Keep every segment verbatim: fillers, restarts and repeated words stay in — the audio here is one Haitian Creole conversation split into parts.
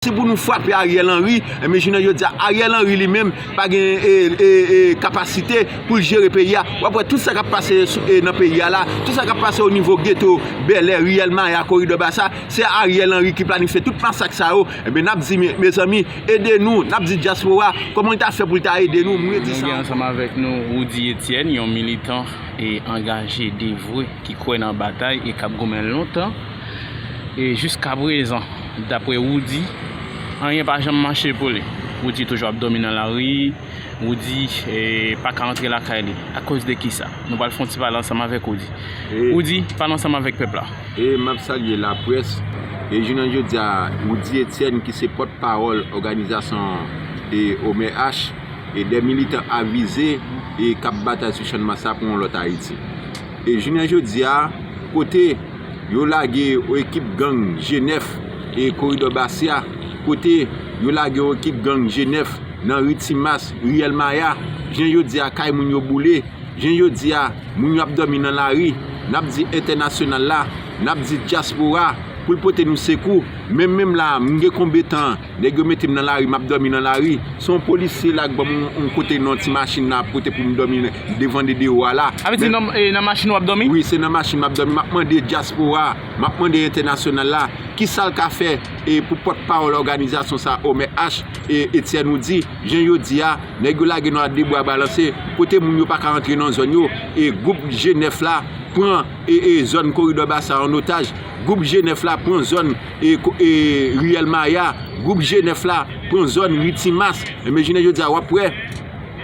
Si pou nou frape Ariel Henry, enben jounen jodi a, Ariel Henry li menm pa gen e, e, e, kapasite pou l jere peyi a. W ap wè tout sa k ap pase sou- e, nan peyi a la, tout sa k ap pase o nivo geto, Bèlè, Riyèl Maya, Koridò Basa, se Ariel Henry ki planifye tout masak sa yo. Enben n ap di, me- mezanmi, ede nou, n ap di dyaspora, kòman l ta fè pou l ta ede nou, m redi sa. Nou gen ansanm avèk nou Roudy Etienne, yon militan e angaje, devwe, ki kwè nan batay e k ap goumen lontan. E jiskaprezan, daprè Roudy, anyen pa janm mache pou li. Roudy toujou ap dòmi nan lari, Roudy e, pa ka antre lakay li. Akoz de kisa? Nou pral fè yon ti pale ansanm avèk Roudy. E- Roudy, pale ansanm avèk pèp la. E m ap salye laprès. E jounen jodi a, Roudy Etienne, ki se pòtpawòl òganizasyon e O M H, e dè militan avize e k ap batay sou Channmas la pou yon lòt Ayiti. E jounen jodi a, kote yo lage yon ekip gang G nèf e Koridò Basya, kote yo lage yon ekip gang G nèf nan ri Timas, Riyèl Maya, jounen jodi a, kay moun yo boule, jounen jodi a, moun yo ap dòmi nan lari, n ap di entènasyonal la, n ap di dyaspora, pou l pote nou sekou. Menm menm la, m gen konbe tan, nèg yo mete m nan lari, m ap dòmi nan lari. Se yon polisye la k ban m yon, yon kote nan ti machin la, kote pou m dòmi devan de dewo a la. Sa vle di nan, e, nan machin w ap dòmi? Wi, se nan machin m ap dòmi. M ap mande dyaspora, m ap mande entènasyonal la, kisa l ka fè e pou pòtpawòl òganizasyon sa, O M H, e Etienne Roudy, jan yo di a, nèg yo lage nou a de bra balanse, kote moun yo pa ka antre nan zòn yo, e gwoup G nèf la pran e, e zòn Koridò Basa an otaj, gwoup G nèf la pran zòn e, ko- e Riyèl Maya, gwoup G nèf la pran zòn ri Timas. Enben jounen jodi a, w ap wè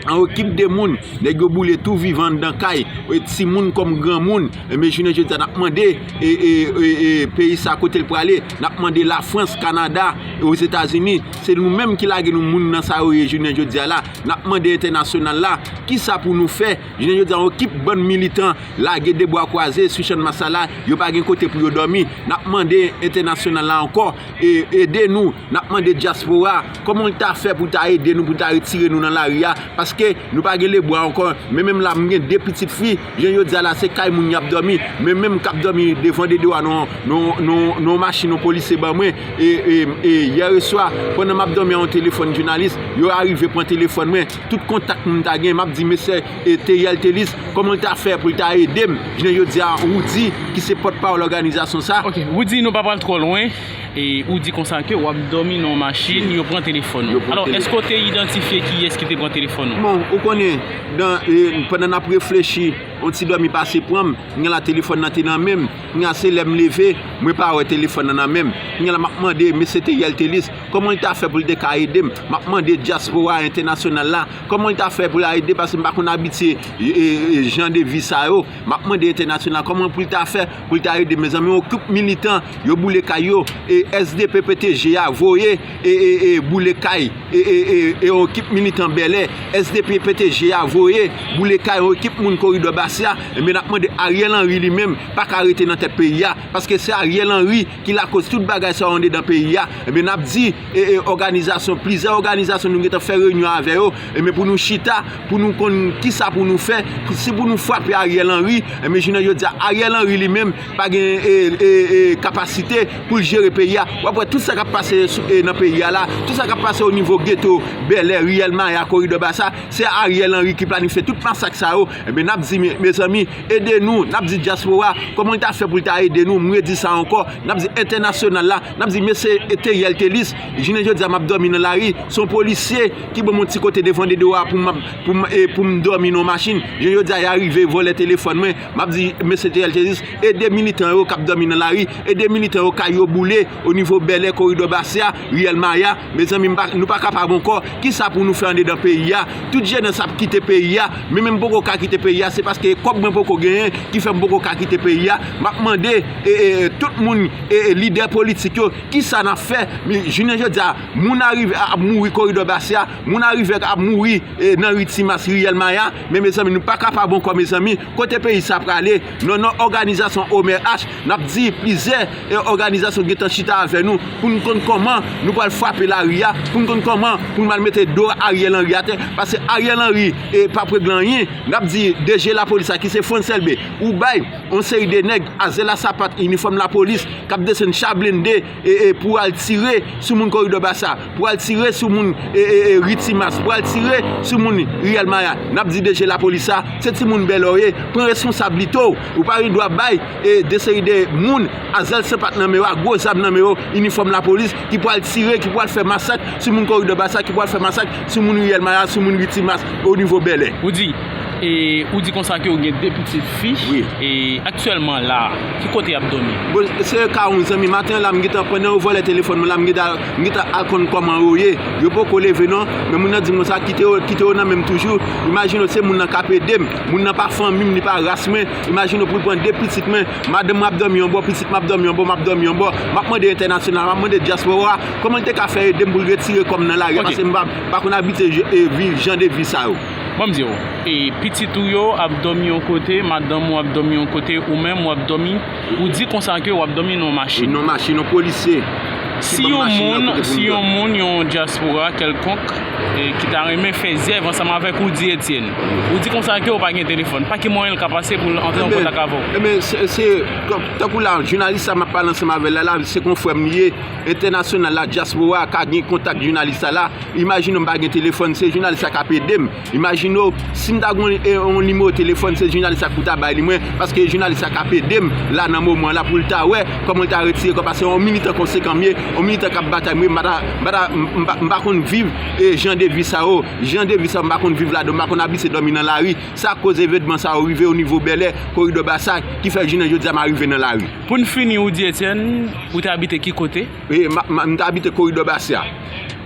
an ekip de moun, nèg yo boule tou vivan anndan kay, e timoun kòm granmoun. Enben jounen jodi a, n ap mande e, e, e, e peyi sa kote l prale, n ap mande Lafrans, Kanada, e Ozetazini, se nou menm ki lage nou moun nan sa yo ye jounen jodi a la. N ap mande entènasyonal la, kisa pou nou fè? Jounen jodi a, yon ekip bann militan lage de bwa kwaze sou Channmas la, yo pa gen kote pou yo dòmi. N ap mande entènasyonal la ankò, e ede nou. N ap mande dyaspora, kòman l ta fè pou l ta ede nou, pou l ta retire nou nan lari a, paske nou pa gen lebwa ankò. Men menm la, m gen de pitit fi, jan yo di a la, se kay moun y ap dòmi. Men menm k ap dòmi devan de dewa nan, nan, nan, nan machin yon polisye ban mwen. E, e, e yè swa, pandan m ap dòmi a yon telefòn jounalis, yo arive pran telefòn mwen. Tout kontak m ta gen, m ap di mesye e Teriel Thelus, kòman l ta fè pou l ta ede m. Jounen jodi a, Roudy, ki se pòtpawòl òganizasyon sa. Ok, Roudy, nou pa pral twò lwen. E ou di konsa ke w ap dòmi nan yon machin, yo pran telefòn ou. Alò, èske w te idantifye kiyès ki te pran telefòn ou? Bon, ou konnen, dan, e, pandan n ap reflechi, yon ti dòmi pase pran m, kounye a la telefòn nan te nan men m, kounye a se lè m leve, mwen pa wè telefòn nan nan men m. Kounye a la m ap mande mesye Teriel Thelus, kòman l ta fè pou l te ka ede m? M ap mande dyaspora entènasyonal la, kòman l ta fè pou l ta ede, paske m pa konn abitye, e, e, e, jan de vi sa yo. M ap mande entènasyonal kòman pou l ta fè pou l ta ede. Mezanmi, yon gwoup militan, yo boule kay yo, e S D P P T G a voye e, e, e boule kay e, e, e, e yon ekip militan Bèlè, S D P P T G a voye boule kay yon ekip moun Koridò Basya. Enben, n ap mande Ariel Henry li menm pa ka rete nan tèt peyi a, paske se Ariel Henry ki lakoz tout bagay sa yo anndedan peyi a. Enben, n ap di e, e òganizasyon, plizyè òganizasyon nou gentan fè reyinyon avè yo, enben, pou nou chita, pou nou konn kisa pou nou fè, si pou nou frape Ariel Henry, enben, jounen jodi a, Ariel Henry li menm pa gen e, e, e, kapasite pou l jere peyi a. W ap wè tout sa k ap pase sou- e, nan peyi a la, tout sa k ap pase o nivo geto, Bèlè, Riyèl Maya, Koridò Basa, se Ariel Henry ki planifye tout masak sa yo. Enben, n ap di, me- mezanmi, ede nou, n ap di dyaspora, kòman l ta fè pou l ta ede nou, m redi sa ankò, n ap di entènasyonal la, n ap di mesye Teriel Thelus, jounen jodi a m ap dòmi nan lari, se yon polisye ki ban m yon ti kote devan de dewa pou m ap- pou m, e, pou m dòmi nan yon machin. Jounen jodi a, y arive vòlè telefòn mwen. M ap di mesye Teriel Thelus, ede militan yo k ap dòmi nan lari, ede militan yo kay yo boule o nivo Bèlè, Koridò Basya, Riyèl Maya. Mezanmi, m pa- nou pa kapab ankò. Kisa pou nou fè anndedan peyi a? Tout jenès ap kite peyi a, men menm poko ka kite peyi a, se paske kòb mwen poko genyen ki fè m poko ka kite peyi a. M ap mande e, e, e, tout moun, e, e, lidè politik yo, kisa n ap fè? Men jounen jodi a, moun arive ap mouri Koridò Basya, moun arive ap mouri e, nan ri Timas, Riyèl Maya. Men mezanmi, nou pa kapab ankò, mezanmi. Kote peyi sa prale? Non, non, òganizasyon O M H, n ap di plizyè e, òganizasyon gentan chita ta avè nou, pou n konn kòman nou pral frape lari a, pou n konn kòman pou n pral mete do Ariel Henry atè, paske Ariel Henry e p ap regle anyen. N ap di D G lapolis la, ki se Frantz Elbé, ou bay yon seri de nèg a zèl a sapat, inifòm lapolis, k ap desann cha blende e, e pou al tire sou moun koridò Basa, pou al tire sou moun e, e, e Ritimas, pou al tire sou moun Riyèl Maya. N ap di D G lapolis la, se timoun bèlè w ye, pran responsablite w. Ou pa gen dwa bay e de seri de moun a zèl sapat nan men yo, a gwo zam nan men yo, inifòm lapolis, ki pral tire, ki pral fè masak sou moun koridò Basa, ki pral fè masak sou moun Riyèl Maya, sou moun Ritimas, o nivo bèlè. Ou di, e, ou di konsa ke ou gen de pitit fi, wi, e aktyèlman la, ki kote y ap dòmi? Bon, se ka yon zanmi, maten an la, m gentan, pandan yo vòlè telefòn mwen la, m gentan, m gentan al konn kòman yo ye. Yo poko leve non, men moun nan di m konsa, kite yo, kite yo nan men m toujou. Imajine w, se moun nan k ap ede m. Moun nan pa fanmi m, li pa ras mwen. Imajine w, pou l pran de pitit mwen, madanm mwen ap dòmi yon bò, pitit mwen ap dòmi yon bò, m ap dòmi yon bò. M ap mande entènasyonal, m ap mande dyaspora, kòman l te ka fè ede m pou l retire kò m nan lari a, paske m pa, pa konn abitye je- e viv jan de vi sa yo. Ban m di w, e pitit ou yo ap dòmi yon kote, madanm ou ap dòmi yon kote, ou menm w ap dòmi, ou di konsa ke w ap dòmi nan yon machin. Nan yon machin, yon polisye. Si yon moun, si yon moun, yon dyaspora kèlkonk, e ki ta renmen fè zèv ansanm avèk Roudy Etienne, ou di konsa ke w pa gen telefòn, pa ki mwayen l ka pase pou l antre an kontak avè w? Ebyen, se, se, tankou la, jounalis sa m ap pale ansanm avè l la, la, se konfrè m li ye, entènasyonal la, dyaspora ka gen kontak jounalis sa la. Imajine w, m pa gen telefòn, se jounalis sa k ap ede m. Imajine w, si m ta gen yon, yon nimewo telefòn, se jounalis sa pou ta bay li mwen, paske jounalis sa k ap ede m la nan moman la pou l ta wè kòman l ta retire kò, paske yon militan konsekan m ye, yon militan k ap batay m ye, m pa ta, m pa ta, m pa, m pa konn viv e jan de vi sa yo, jan de vi sa yo, m pa konn viv ladan, m pa konn abitye dòmi nan lari. Sa k koz evènman sa yo rive o nivo bèlè, koridò Basa, ki fè jounen jodi a m arive nan lari. Pou n fini, Roudy Etienne, ou te abite ki kote? E, ma, ma, m te abite koridò Basa.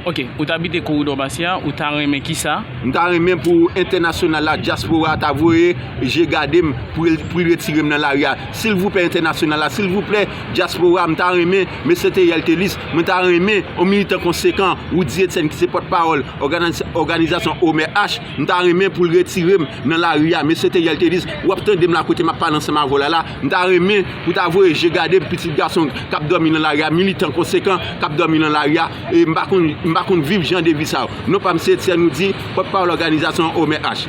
Ok, ou t abite koridò Basa, ou ta renmen kisa? M ta renmen pou entènasyonal la, dyaspora ta voye je gade m pou, pou l retire m nan lari a. Silvouplè, entènasyonal la, silvouplè, dyaspora, m ta renmen, mesye Theriel Thélius, mwen ta renmen yon militan konsekan, Roudy Etienne, ki se pòtpawòl òganiz-, òganizasyon Omer H, m ta renmen pou l retire m nan lari a. Mesye Theriel Thélius, w ap tande m la kote m ap pale ansanm avè w la la, m ta renmen pou ta voye je gade m, pitit gason k ap dòmi nan lari a, militan konsekan k ap dòmi nan lari a. E m pa konn, m pa konn viv jan de vi sa yo. Non pa m se Etienne Roudy, pòtpawòl òganizasyon Omer H.